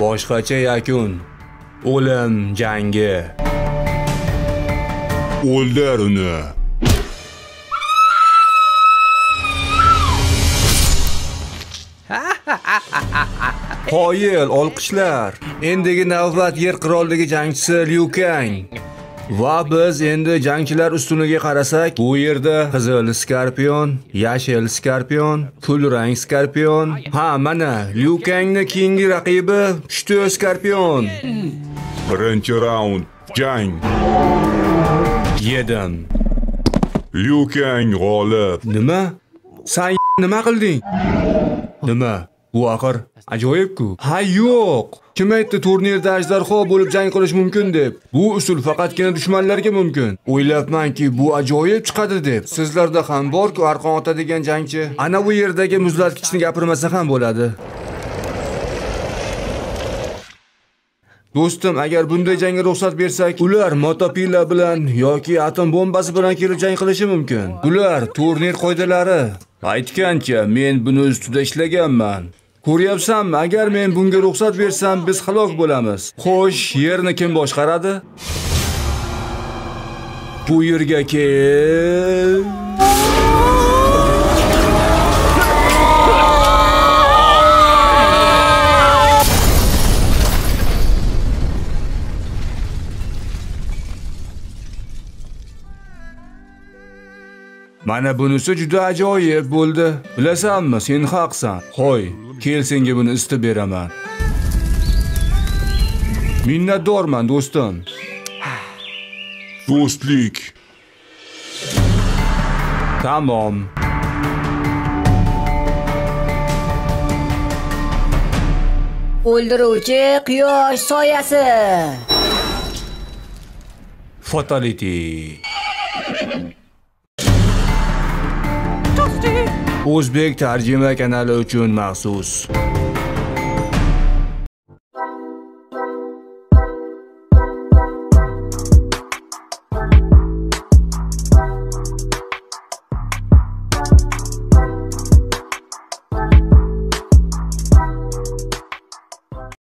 Boshqacha yakun. O'lim jangi. O'ldir uni. Qoyil, olqishlar. Endigi navbat Yer qirolligi jangchisi Liu Kang. Va biz endi jangchilar ustuniga qarasak, bu yerda qizil skorpion, yashil skorpion, kulrang skorpion. Ha, mana Liu Kangning keyingi raqibi pushti skorpion. Birinchi raund, jang. Yedim. Liu Kang g'olib. Nima? Sen nima qilding? Nima? Bu axir ajoyib-ku. Ha, yo'q. Kim aytdi turnirda ajdarho bo'lib jang qilish mumkin deb? Bu usul faqatgina dushmanlarga mumkin. O'ylabmanki, bu ajoyib chiqadi deb. Sizlarda ham bor-ku arqon otadigan jangchi. Ana bu yerdagi muzlatgichni gapirmasa ham bo'ladi. Do'stim, agar bunday jangga ruxsat bersak, ular motopila bilan yoki atom bombasi bilan kelib jang qilishi mumkin. Bular turnir qoidalari. Aytgancha, men buni ustida ishlaganman. Ko'ryapsanmi, agar men bunga ruxsat bersam, biz halok bo'lamiz. Xo'sh, yerni kim boshqaradi? Bu yerga kel. Mana bunisi juda ajoyib bo'ldi. Bilasanmi, sen haqsan. Qo'y, kel senga buni isitib beraman. Minnatdorman, do'stim. Do'stlik. Tamom. O'ldiruvchi quyosh soyasi. Fatality. O'zbek tarjima kanali uchun maxsus.